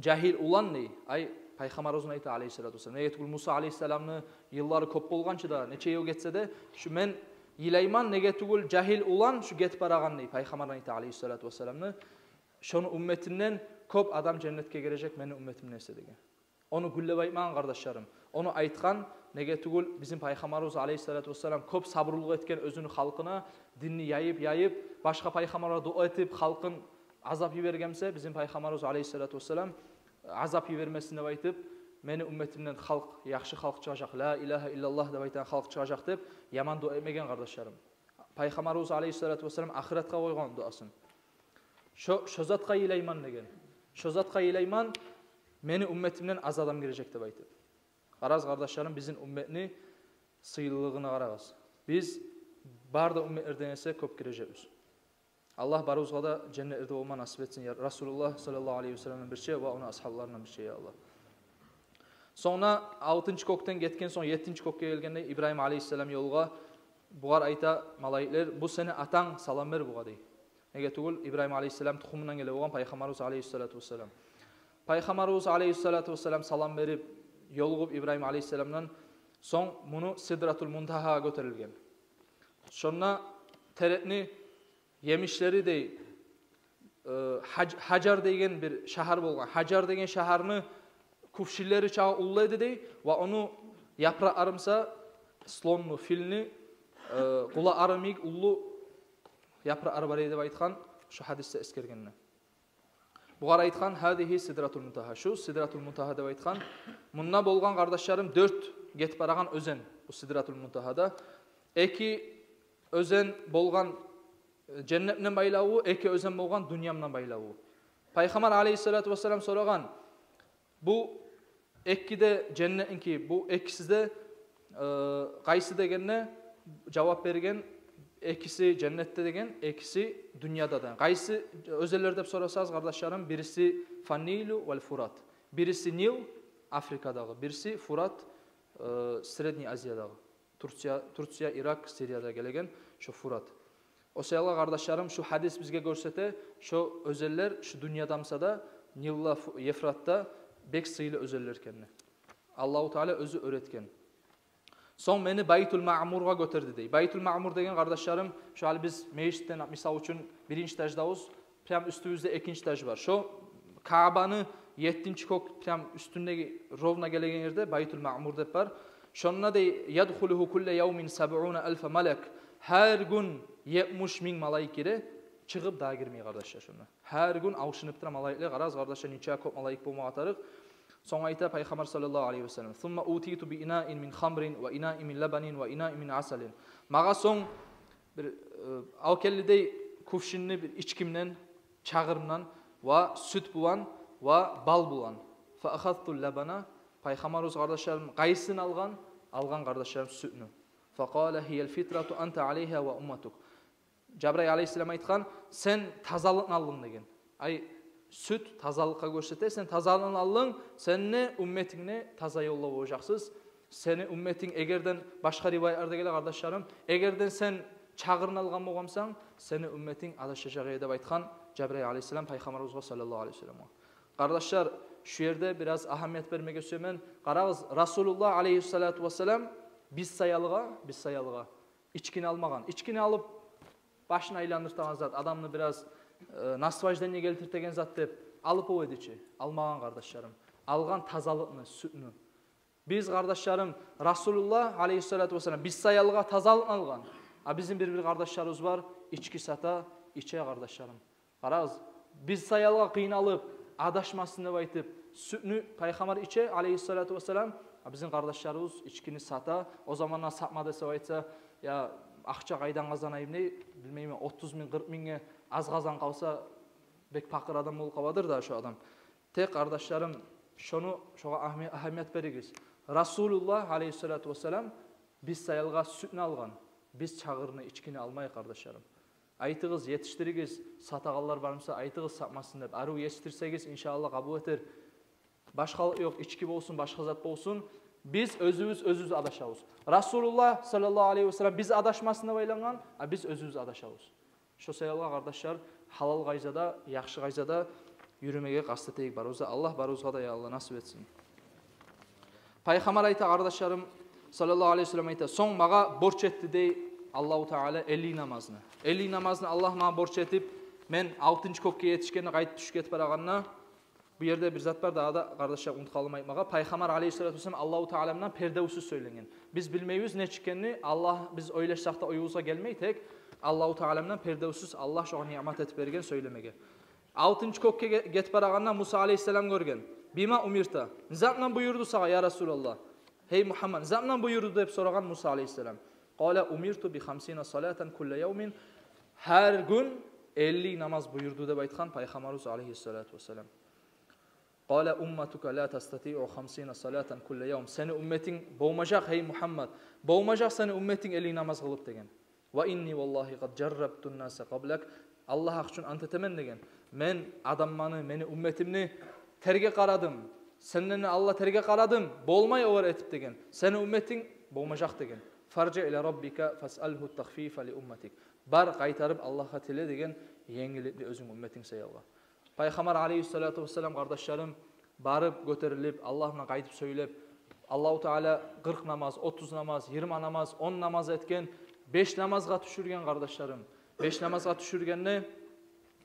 жагьил улан», дей. Ай, Пайхаммарыбызны айта алайгьиссалату вассалам. «Неге тюгюл Муса алайгьиссаламны йыллары кёп болгъан чы да, нече йыл гетсе де, шу мен йылайман, неге тюгюл жагьил улан шу гетип барагъан», дей. Пайхаммарны айта алайгьиссалату вассаламны: «Шону умметинден кёп адам женнетге гирежек, мени умметимден эсе», деген. Ону гюллеп айтмагъан, къардашларым. Ону айтгъан, неге тюгюл бизин Пайхаммарыбыз алайгьиссалату вассалам кёп сабурлукъ этген оьзюню халкъына, динни яйып-яйып, башгъа пайхаммарлар дуа этип, халкъын азап йиберген буса, бизин Пайхаммарыбыз алайгьиссалату вассалам азап йибермесин деп айтып, «Мени умметимден халкъ, яхшы халкъ чыгъажакъ, ла илагьа иллаллагь деп айтагъан халкъ чыгъажакъ», деп яман дуа этмеген, къардашларым. Пайхаммарыбыз алайгьиссалату вассалам ахыратгъа къойгъан дуасын. «Шо, шо затгъа йылайман, — деген. — Шо затгъа йылайман, мени умметимден аз адам гирежек деп айтып». Къарагъыз, къардашларым, бизин умметни сыйлылыгъына къарагъыз. Биз бары да умметлерден эсе кёп гирежекбиз. Аллагь барыбызгъа да женнетлерде болма насип этсин, я Расулуллагь саллаллагьу алайгьи ва салламдан бирче ва ону асгьабларындан бирче, я Аллагь. Сонг да алтынчы кёкден гетген сонг, еттинчи кёкге гелгенде, Ибрагьим алайгьиссалам ёлугъа, бугъар айта малайиклер: «Бу сени атанг, салам бер бугъа», — дей. Неге тюгюл, Ибрагьим алайгьиссалам тухумундан геле болгъан Пайхаммарыбыз алайгьиссалату вассалам. Пайхаммарыбыз алайгьиссалату вассалам салам берип, ёлугъуп Ибрагьим алайгьиссаламдан сонг, муну Сидратул Мунтагьагъа гётерилген. Шонда терекни емишлери, дей, э, Гьаж-, Гьажар деген бир шагьар болгъан. Гьажар деген шагьарны кувшинлери чакъы уллу эди, дей, ва ону япыракълары буса слонну, филни, э, къулакълары йимик уллу япыракълары бар эди деп айтгъан, шо гьадисде эсгергенде. Бугъар айтгъан: «Гьазигьи Сидратул Мунтагьа». Шу Сидратул Мунтагьа деп айтгъан. Мунда болгъан, къардашларым, дёрт гетип барагъан оьзен бу Сидратул Мунтагьада. Эки оьзен болгъан, э, женнет булан байлавлу, эки оьзен болгъан дюнья булан байлавлу. Пайхаммар алайгьиссалату вассалам сорагъан: «Бу эки де женнетники, бу экиси де, э, къайсы?» — дегенде, жавап берген: «Экиси женнетде», — деген, — «экиси дюньяда», — деген. Къайсы оьзенлер деп сорасагъыз, къардашларым, бириси Фаннилу вал Фурат. Бириси Нил, Африкадагъы, бириси Фурат, э, Средний Азиядагъы. Турция, Турция, Ирак, Сирияда гелеген шо Фурат. О саялы, къардашларым, шу гьадис бизге гёрсете, шо оьзенлер шу дюньяда буса да, Нил да, Фу-, Евфрат да бек сыйлы оьзенлер экенни. Аллагьу Таала оьзю оьр этген. Сонг мени Байтул Маъмургъа гётерди, дей. Байтул Маъмур деген, къардашларым, шу гьали биз межитден, мисал учун, биринчи этаждабыз, прям уьстюбюзде экинчи этаж бар. Шо Каабаны еттинчи кёк, прям уьстюндеги, ровно гелеген ерде Байтул Маъмур деп бар. Шонда, дей, «Ядхулугьу кулла явмин сабъуна алфа малак». Гьар гюн етмиш минг малайик гире, чыгъып дагъы гирмей, къардашлар, шонда. Гьар гюн алышынып тура малайиклер, къарагъыз, къардашлар, нече кёп малайик болмагъа тарыкъ. Сонг айта Пайхаммар саллаллагьу алайгьи ва саллам: «Сумма утиту би инаин мин хамрин ва инаин мин лабанин ва инаин мин асалин». Магъа сонг бир, э, алып гелди, дей, кувшинни бир ичкимден, чагъырымдан, ва сют булан, ва бал булан. Фа ахазту лабана, Пайхаммарыбыз, къардашларым, къайсын алгъан? Алгъан, къардашларым, сютню. Фа къала: «Гьиял фитрату анта алайгьа ва умматук». Жабрайыл алайгьиссалам айтгъан: «Сен тазалыкъны алдынг», — деген. Ай, сют тазалыкъгъа гёрсете, сен тазалыкъны алдынг, сен де, умметинг де таза ёлда болажакъсыз. Сени умметинг, эгерден башгъа риваятларда геле, къардашларым, эгерден сен чагъырны алгъан болгъан бусанг, сени умметинг адашажакъ эди деп айтгъан Жабрайыл алайгьиссалам Пайхаммарыбызгъа саллаллагьу алайгьи ва салламгъа. Къардашлар, шу ерде бираз агьамият бермеге сюемен. Къарагъыз, Расулуллагь алайгьиссалату вассалам биз саялыгъа, биз саялыгъа ичкини алмагъан. Ичкини алып, башын айландыртагъан зат, адамны бираз, э, наслаждение гелтиртеген зат деп алып бола эди чи. Алмагъан, къардашларым. Алгъан тазалыкъны, сютню. Биз, къардашларым, Расулуллагь алайгьиссалату вассалам биз саялыгъа тазалыкъны алгъан. А бизин бир-бир къардашларыбыз бар, ички сата, иче, къардашларым. Къарагъыз, биз саялыгъа къыйналып, адашмасын деп айтып, сютню Пайхаммар иче, алайгьиссалату вассалам, а бизин къардашларыбыз ичкини сата. О заманда сатма десе, айтса: «Я, акъча къайдан къазанайым?» — дей, билмеймен, отуз минг, къыркъ мингге аз къазан къалса, бек пакъыр адам болуп къаладыр да шо адам. Тек, къардашларым, шону, шогъар агьами-, агьамият беригиз. Расулуллагь алайгьиссалату вассалам биз саялыгъа сютню алгъан. Биз чагъырны, ичкини алмайыкъ, къардашларым. Айтыгъыз, етишдиригиз, сатагъанлар бар буса, айтыгъыз сатмасын деп. Арив етишдирсегиз, иншааллагь, къабул этер. Башгъалыкъ ёкъ, ички болсун, башгъа зат болсун. Биз оьзюбюз, оьзюбюз адашабыз. Расулуллагь саллаллагьу алайгьи ва саллам биз адашмасын деп айлангъан, а биз оьзюбюз адашабыз. Шо саялыгъа, къардашлар, гьалал къайдада, яхшы къайдада юрюмеге къаст этейик барыбыз да. Аллагь барыбызгъа да, я Аллагь, насип этсин. Пайхаммар айта, къардашларым, саллаллагьу алайгьи ва саллам айта: «Сонг магъа борч этди, — дей, — Аллагьу Таала элли намазны. Элли намазны Аллагь магъа борч этип, мен алтынчы кёкге етишгенде, къайтып тюшюп гетип барагъанда». Бу ерде бир зат бар дагъы да, къардашлар, унутуп къалдым айтмагъа. Пайхаммар алайгьиссалату вассалам Аллагьу Таала булан пердевсюз сёйлеген. Биз билмейбиз нечик экенни, Аллагь, биз ойлашсакъ да, оюбузгъа гелмей, тек Аллагьу Таала булан пердевсюз, Аллагь шогъар ниъмат этип берген сёйлемеге. Алтынчы кёкге ге-, гетип барагъанда Муса алайгьиссалам гёрген. «Бима умирта? Не зат булан буюрду сагъа, я Расулаллагь? Гьей Мугьаммад, не зат булан буюрду?» — деп сорагъан Муса алайгьиссалам. «Къала умирту би хамсина салатан кулла явмин». «Гьар гюн элли намаз буюрду», — деп айтгъан Пайхаммарыбыз алайгьиссалату вассалам. «Къала умматука ла тастатиъу хамсина салатан кулла явм». «Сени умметинг болмажакъ, гьей Мугьаммад, болмажакъ сени умметинг элли намаз къылып», — деген. «Ва инни валлагьи къад жаррабтун наса къаблак». Аллагь гьакъ учун ант этемен деген. Мен адамланы, мени умметимни терге къарадым. Сенден де, Аллагь, терге къарадым. Болмай олар этип деген. Сени умметинг болмажакъ деген. Фаржи иля раббика фасъалгьу тахфифа ли умматик. Бар, къайтарып Аллагьгъа тиле деген енгилликни оьзюнг умметинг саялгъа. Пайхаммар алейгьиссалату вассалам, къардашларым, барып, гётерилип, Аллагь булан къайтып сёйлеп, Аллагьу Таала къыркъ намаз, отуз намаз, йигирма намаз, он намаз этген, беш намазгъа тюшюрген, къардашларым. Беш намазгъа тюшюргенде,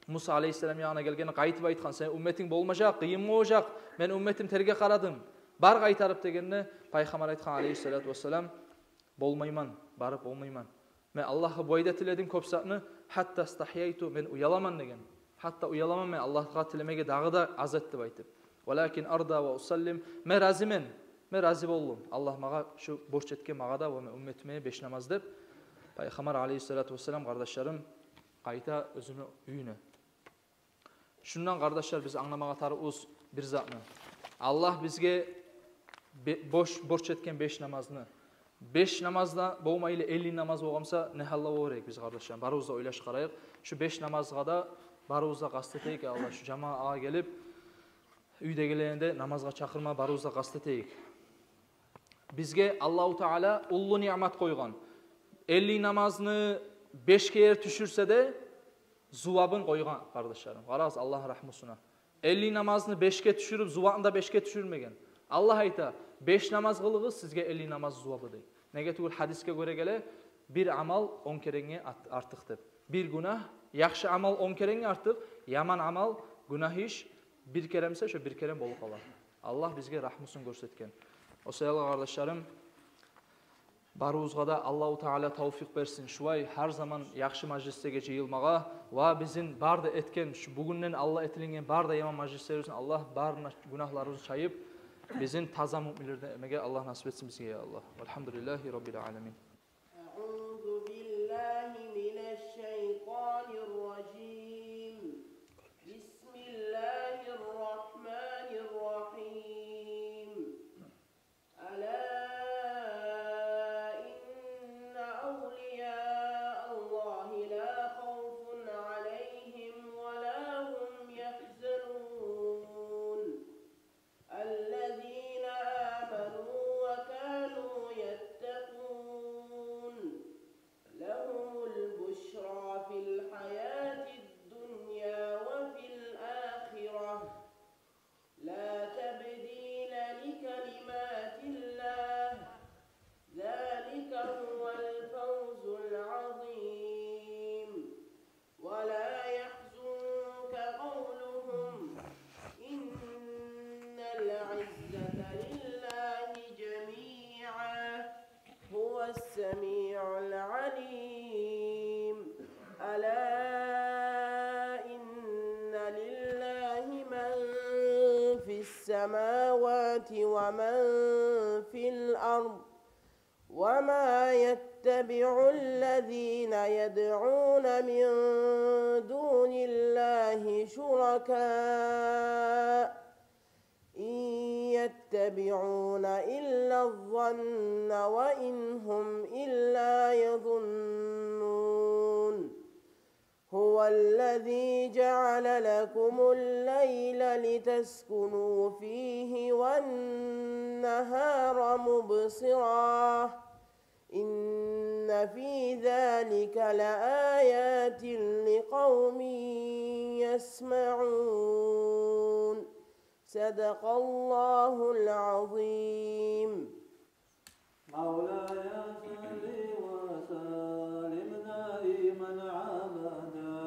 Муса алейгьиссалам ягъына гелгенде, къайтып айтгъан: «Сени умметинг болмажакъ, къыйын болажакъ. Мен умметим терге къарадым. Бар къайтарып», — дегенде, Пайхаммар айтгъан алейгьиссалату вассалам: «Болмайман, барып болмайман. Мен Аллагьгъа бу айда тиледим кёп затны, гьатта стахьяйту, мен уяламан», — деген. «Гьатта уяламан мен Аллагьгъа тилемеге дагъы да аз эт», — деп айтып. «Валакин арда ва усаллим, мен разимен, мен рази болдум. Аллагь магъа шу борч этген, магъа да ва мен умметиме беш намаз», — деп, Пайхаммар алейгьиссалату вассалам, къардашларым, къайта оьзюню уьюне. Шундан, къардашлар, биз англамагъа тарыкъбыз бир затны. Аллагь бизге бе-, бош, борч этген беш намазны. Беш намаз да болмайлы, элли намаз болгъан буса, не гьалда болар эдик биз, къардашлар? Барыбыз да ойлашып къарайыкъ. Шу беш намазгъа да барыбыз да къаст этейик, я Аллагь, шу жамагъатгъа гелип, уьйдегилени де намазгъа чакъырма барыбыз да къаст этейик. Бизге Аллагьу Таала уллу ниъмат къойгъан. Элли намазны бешге ер тюшюрсе де, зувабын къойгъан, къардашларым. Къарагъыз Аллагьны рагьмусуна. Элли намазны бешге тюшюрюп, зувабын да бешге тюшюрмеген. Аллагь айта: «Беш намаз къылыгъыз, сизге элли намаз зувабы», — дей. Неге тюгюл, гьадисге гёре геле: «Бир амал он керенге ат-, артыкъ», — деп. Бир гюнагь, яхшы амал он керенге артыкъ, яман амал, гюнагь иш бир керен буса, шо бир керен болуп къала. Аллагь бизге рагьмусун гёрсетген. О саялы, къардашларым, барыбызгъа да Аллагьу Таала тавфикъ берсин шулай гьар заман яхшы мажлислеге жыйылмагъа ва бизин бар да этген, шу бугюнден алда этилинген бар да яман мажлислерибизни Аллагь барына гюнагьларыбызны чайып, бизин таза муъминлерден этмеге Аллагь насип этсин бизге, я Аллагь. Валгьамдулиллагьи раббил аламин. أعوذ بالله من الشيطان الرجيم. بسم الله الرحمن الرحيم. ألا إن أولياء الله لا خوف عليهم ولا هم يحزنون. الذين آمنوا وكانوا يتقون. لهم البشرى في الحياة الدنيا وفي الآخرة. لا تبديل لكلمات الله. ذلك هو الفوز العظيم. ولا يحزنك قولهم. إن العزة لله جميعا. هو السميع العليم. ألا إن لله من في السماوات ومن في الأرض، وما يتبع الذين يدعون من دون الله شركاء إن يتبعون إلا الظن وإن هم إلا يظنون. هو الذي جعل لكم الليل لتسكنوا فيه والنهار مبصرا. إن في ذلك لآيات لقوم يسمعون. صدق الله العظيم. مولاي صل وسلم دائما أبدا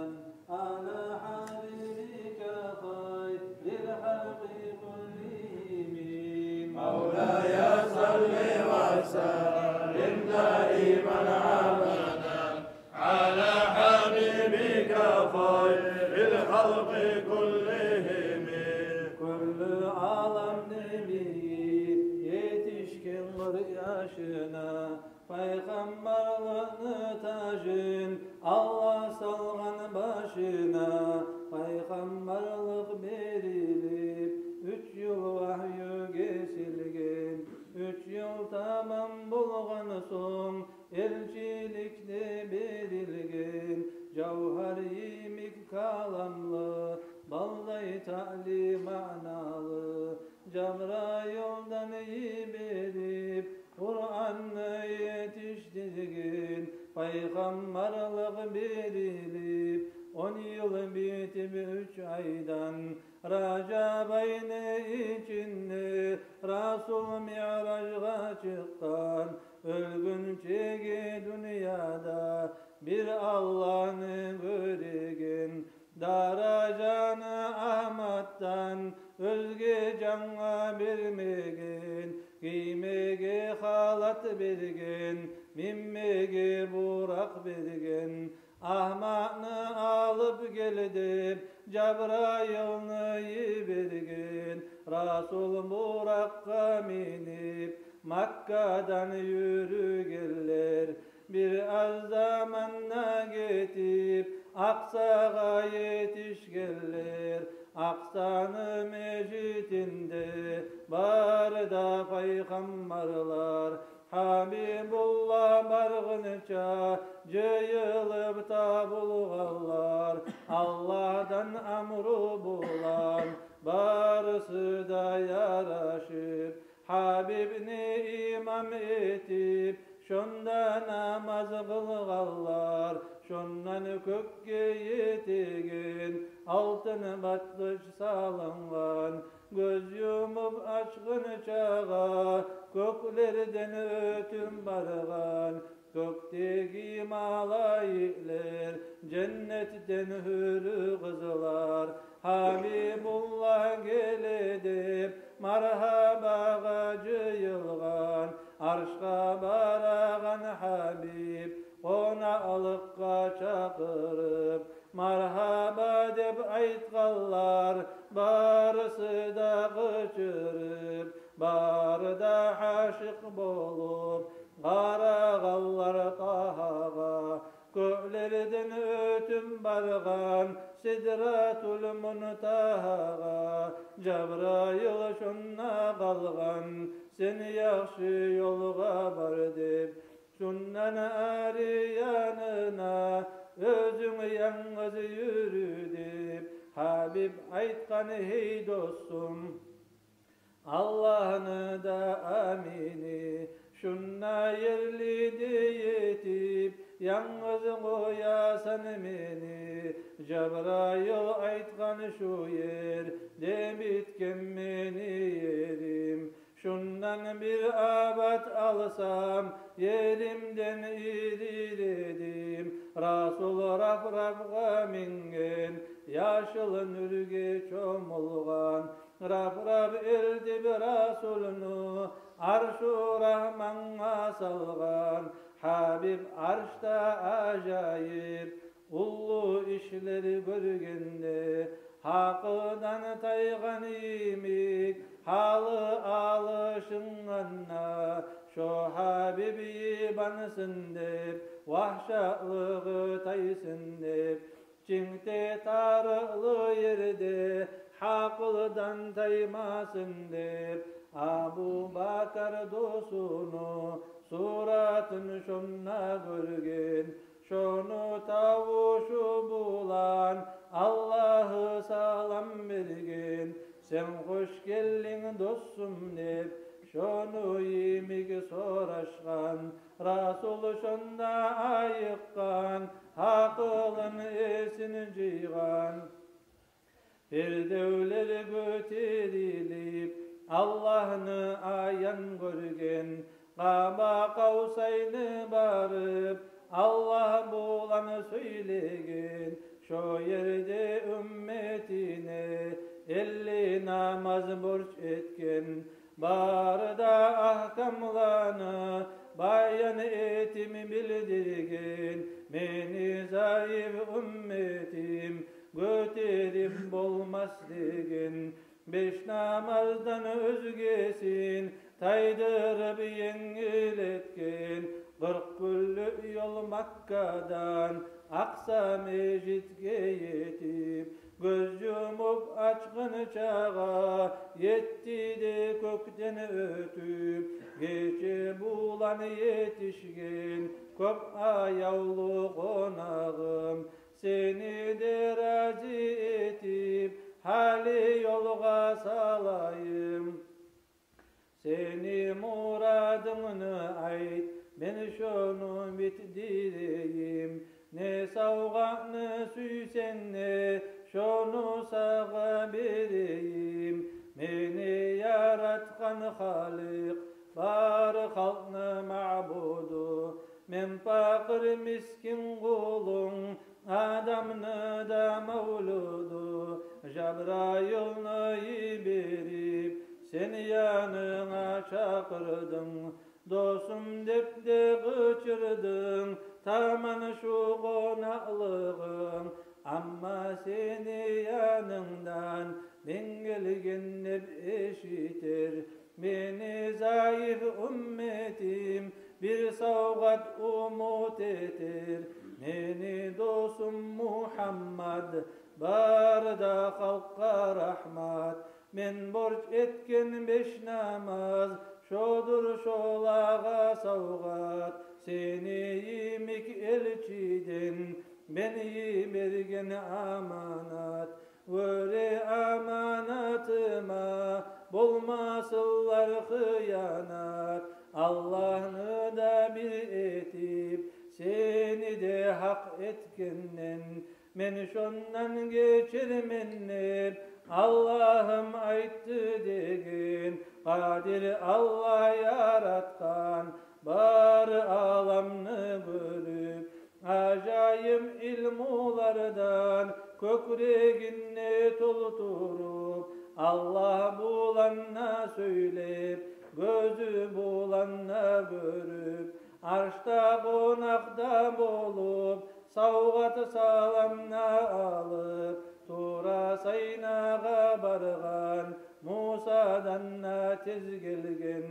على حبيبك خير الخلق كلهم. مولاي صل وسلم دائما أبدا على حبيبك خير الخلق كلهم. Кюллю аламны мийи етишген къыркъ яшына, пайхаммарлыкъны тажын Аллагь салгъан башына. Пайхаммарлыкъ берилип, уьч йыл вагью гесилген. Уьч йыл тамам болгъан сонг, элчилик де берилген. Жавгьар йимик маъналы, Жабрайылдан йиберип, Къуранны етишдирген, пайхаммарлыкъ берилип, он йыл битип уьч айдан, Ражаб айны ичинде Расул миъражгъа чыкъгъан, оьлгюнчеге дюньяда бир Аллагьны гёреген. Даражаны Агьматдан оьзге жангъа бермеген, гиймеге халат берген, минмеге буракъ берген. Агьматны алып гел деп, Жабрайылны йиберген. Расул буракъгъа минип, Маккадан юрюгенлер. Бир аз заманда гетип, Акъсагъа етишгенлер. Акъсаны межитинде бары да пайхаммарлар, Гьабибуллагь баргъынча жыйылып табулгъанлар. Аллагьдан амру булан барысы да ярашып, Гьабибни имам этип, шонда намаз къылгъанлар. Шондан кёкге етеген алтын батгъыч салынгъан. Гёз юмуп ачгъынчагъа кёклерден оьтюп баргъан. Кёкдеги малайиклер, женнетден гьюрю къызлар, Гьабибуллагь геле деп маргьабагъа жыйылгъан. Аршгъа барагъан Гьабиб къонакълыкъгъа чакъырып, маргьаба деп айтгъанлар, барысы да къычырып, бары да гьашыкъ болуп къарагъанлар Тагьагъа. Кёклерден оьтюп баргъан Сидратул Мунтагьагъа. Жабрайыл шонда къалгъан, сен яхшы ёлгъа бар деп. Шондан ари янына оьзюнг янгыз юрю деп, Гьабиб айтгъан: гьей досум, Аллагьны да амини шунда ерли де етип, янгыз къоясан мени. Жабрайыл айтгъан: шу ерде битген мени ерим. Шундан бир абат алсам, еримден ирир эдим. Расул Рапрапгъа минген, яшыл нюрге чомулгъан. Рапрап элтип Расулну Аршу Рагьмангъа салгъан. Гьабиб Аршда ажайып уллу ишлер гёргенде, гьакъылдан тайгъан йимик гьалы алышынгъанда, шо Гьабиб йибансын деп, вагьшатлыгъы тайсын деп, чинкде тарыкълы ерде гьакъылдан таймасын деп, Абубакар досуну суратын шонда гёрген. Шону тавушу булан Аллагьы салам берген. Сен хош гелдинг, досум, деп, шону йимик сорашгъан. Расул шонда айыкъгъан, гьакъылын, эсин жыйгъан. Пердевлер гётерилип, Аллагьны аян гёрген. Къаба Къавсайны барып, Аллагь булан сёйлеген. Шо ерде умметине элли намаз борч этген. Бары да агькамланы баян этип билдирген. Мени зайып умметим гётерип болмас деген. Беш намаздан оьзгесин тайдырып енгил этген. Къыркъ гюнлюк ёл Маккадан Акъса межитге етип, гёз юмуп ачгъынчагъа етти де кёкден оьтюп. Гече булан етишген кёп аявлу къонагъым, сени де рази этип, гьали ёлгъа салайым. Сени мурадынгны айт, мен шону битдирейим. Не савгъатны сюйсенг де, шону сагъа берейим. Мени яратгъан Халикъ, бары халкъны маъбуду, мен пакъыр мискин къулунг, Адамны да мавлуду. Жабрайылны йиберип, сен янынга чакъырдынг, досум деп де къычырдынг, таман шу къонакълыгъынг. Амма сени янынгдан мен гелген деп эшитер, мени зайып умметим бир савгъат умут этер. Мени досум Мухаммад бары да халкъгъа рагьмат. Мен борч этген беш намаз шодур шолагъа савгъат. Сени йимик элчиден мен йиберген аманат. Гёре аманатыма болмасынлар хыянат. Аллагьны да бир этип, сени де гьакъ этгенден, мен шондан гечермен деп Аллагьым айтды деген. Къадир Аллагь яратгъан бары аламны гёрюп, ажайып илмулардан кёкрегин де толтуруп, Аллагь булан да сёйлеп, гёзю булан да гёрюп, аршда къонакъ да болуп, савгъат-салам да алып, тура Сайнагъа баргъан, Мусадан да тез гелген.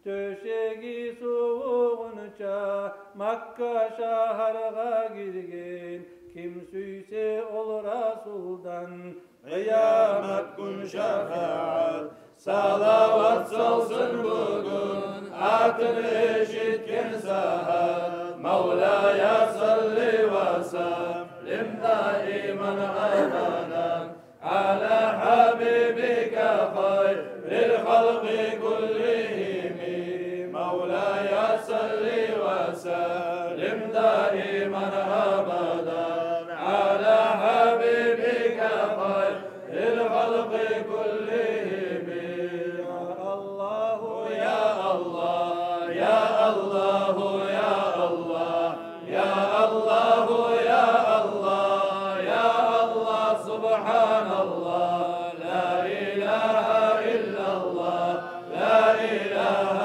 Тёшеги сувугъунча Макка шагьаргъа гирген. Ким сюйсе ол Расулдан къыямат гюн шафагьат, салават салсын бугюн атын эшитген сагьат. مولاي صل وسلم دائما أبدا على حبيبك خير الخلق كلهم. مولاي صل وسلم دائما أبدا على حبيبك خير الخلق كلهم. يا الله، يا الله، يا الله، يا الله، يا الله، يا الله، يا الله، سبحان الله، لا إله إلا الله، لا إله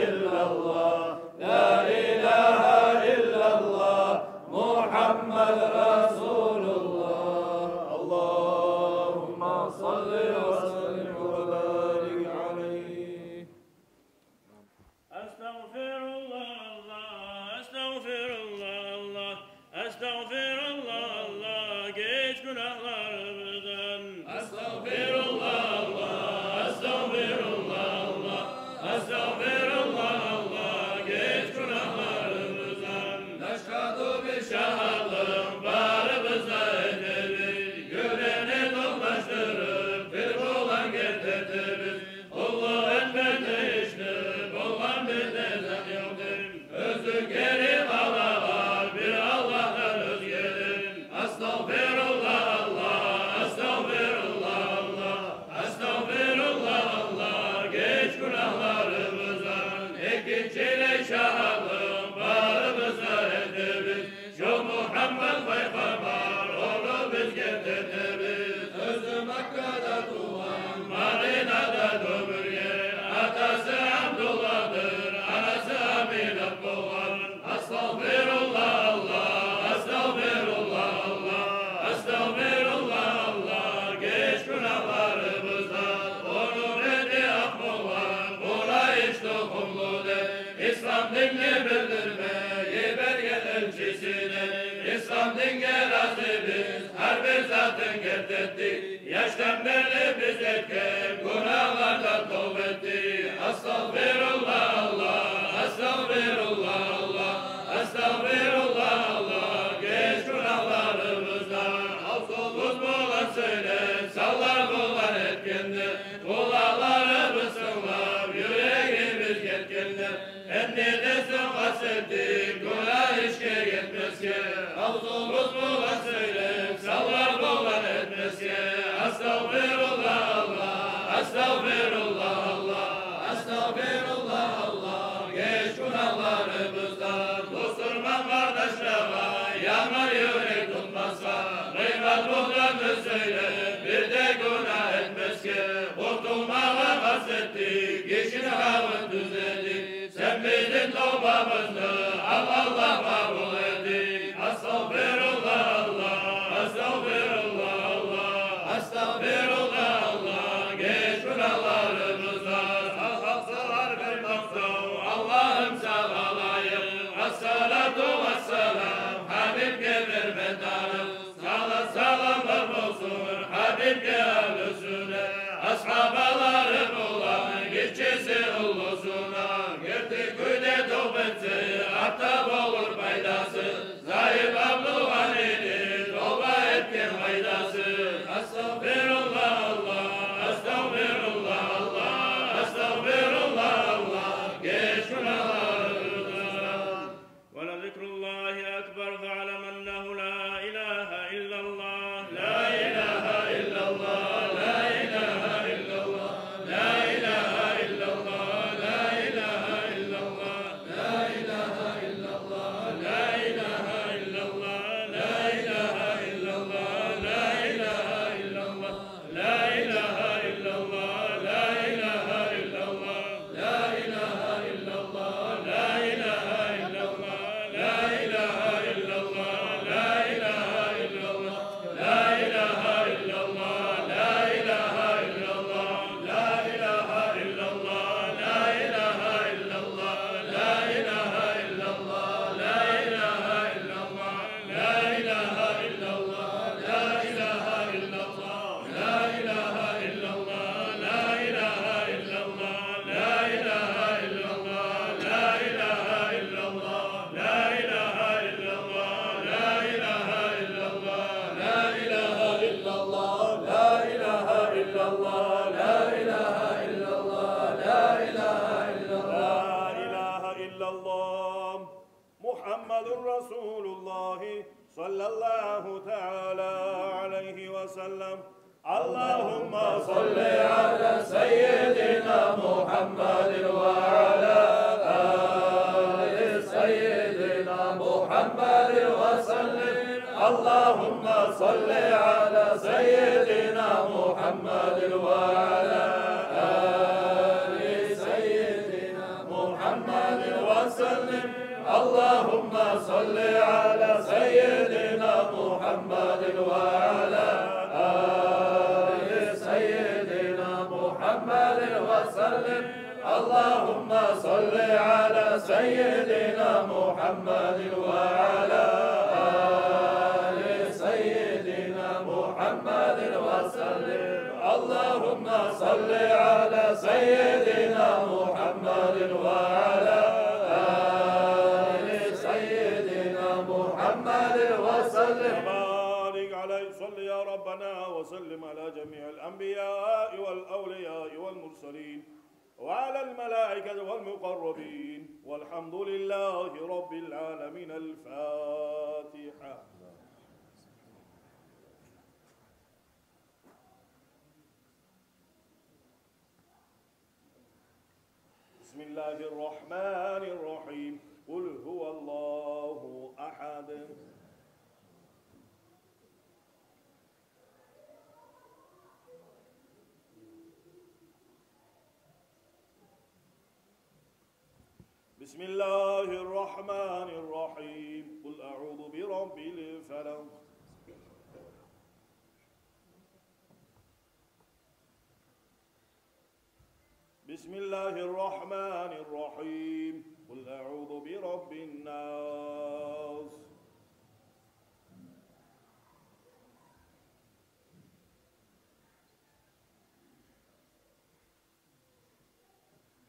إلا الله، لا إله إلا الله، محمد رسول الله. اللهم صل وسلم وبارك عليه. Astagfirullah, Allah, astagfirullah, Allah, astagfirullah, Allah, geç günahlarımızdan. Astagfirullah, Allah, astagfirullah, Allah, astagfirullah, Allah, geç günahlarımızdan. Neşhedü bi şahadlık, barımız da etemiz, yüreğine dolaştırıp, bir olan getirtemiz. Уллу этмеге тийишли болгъан бир де зат ёкъдур. Оьзю гери къалагъан бир Аллагьдан оьзгеге. Астагъфируллагь, Аллагь, астагъфируллагь, Аллагь, астагъфируллагь, Аллагь, геч гюнагьларыбыздан. Экинчилей шагьатлыкъ барыбыз да этебиз. Шо Мугьаммат пайхаммар ону биз гертетебиз. Оьзю Маккада тувгъан, Мадинада гёмюлген, атасы Абдуллагьдыр, анасы Аминат болгъан. Астагъфируллагь, Аллагь, астагъфируллагь, Аллагь, астагъфируллагь, Аллагь, геч гюнагьларыбыздан. Ону бети акъ болгъан, Къурайыш тухумлу деп. Ислам динни билдирме йиберген элчисине, ислам динге рази биз, гьар бир затын гертетдик. Яшдан берли биз этген гюнагьлардан товба этдик. Астагъфируллагь, Аллагь, астагъфируллагь, Аллагь, астагъфируллагь, Аллагь, геч гюнагьларыбыздан. Авзубуз булан сёйлеп, санлар Къулакъларыбыз тынглап, юрегибиз гетгенде, энни де сонг къаст этдик гюнагь ишге гетмесге. Авзубуз булан сёйлеп, санлар булан этмесге. Астагъфируллагь, Аллагь, астагъфируллагь, Аллагь, астагъфируллагь, Аллагь. Геч гюнагьларыбыздан, бусурман къардашлагъа яман юрек тутмасгъа. Гъыйбат, бугьтан да сёйлеп, бир де гюнагь этмесге. Къутулмагъа къаст этдик, гишини гьакъын тюзледик. Сен бизин тавбабызны ал, Аллагь, къабул этип. Астагъфируллагь, Аллагь, астагъфируллагь, Аллагь, астагъфируллагь, Аллагь. Геч гюнагьларыбыздан. Сагъа хасылар бир макътав, Аллагьым, сагъа лайыкъ. Ассалату вассалам гьабибге берме тарыкъ. Салат-саламлар болсун гьабибге, агьлюсюне, асгьабалары булан гиччиси уллусуна. Герти кюйде тавба этсе, артда болур пайдасы. Заиф Абдулгъанини тавба этген пайдасы. Астагъфируллагь, Аллагь, астагъфируллагь, Аллагь, астагъфируллагь, Аллагь. Геч гюнагьларыбыздан. ولذكر الله أكبر، فاعلم أنه لا إله إلا الله، لا إله إلا الله، لا إله إلا الله، لا إله إلا الله، لا إله إلا الله، لا إله إلا الله، لا إله إلا الله، لا إله إلا الله، لا إله إلا الله. لا إله إلا الله، لا إله إلا الله، لا إله إلا الله، لا إله إلا الله، لا إله إلا الله، لا إله إلا الله، لا إله إلا الله، لا إله إلا الله، لا إله إلا الله، لا إله إلا الله، لا إله إلا الله، لا إله إلا الله. لا إله إلا الله، لا إله إلا الله، لا إله إلا الله، لا إله إلا الله، لا إله إلا الله، لا إله إلا الله، لا إله إلا الله، لا إله إلا الله، لا إله إلا الله، لا إله إلا الله، لا إله إلا الله، لا إله إلا الله. لا إله إلا الله. محمد رسول الله صلى الله تعالى عليه وسلم. اللهم صل على سيدنا محمد وعلى آل سيدنا محمد وسلم. اللهم صل على سيدنا محمد وعلى آل سيدنا محمد وسلم. اللهم صل على سيدنا محمد وعلى آل سيدنا محمد وسلم. اللهم صل على سيدنا محمد وعلى آل سيدنا محمد وسلم. اللهم صل على سيدنا محمد وعلى آل سيدنا محمد وسلم. وبارك عليه. صل يا ربنا وسلم على جميع الأنبياء والأولياء والمرسلين وعلى الملائكة والمقربين، والحمد لله رب العالمين. الفاتحة. بسم الله الرحمن الرحيم. قل هو الله أحد. بسم الله الرحمن الرحيم. قل أعوذ برب الفلق. بسم الله الرحمن الرحيم. قل أعوذ برب الناس.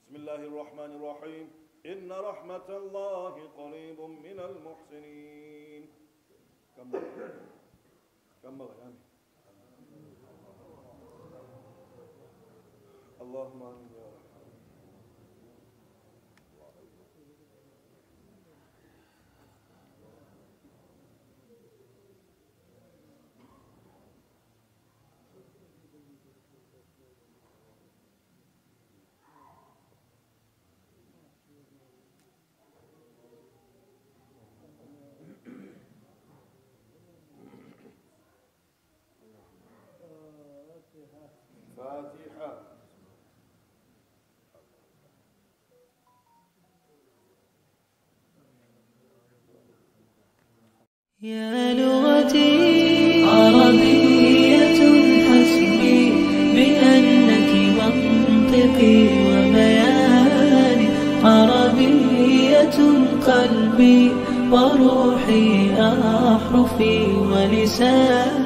بسم الله الرحمن الرحيم. إن رحمة الله قريب من المحسنين. كم مرة؟ كم مرة يعني؟ اللهم آمين يا رب. فاتحة. يا لغتي عربية، حسبي بأنك منطقي وبياني، عربية قلبي وروحي، أحرفي ولساني.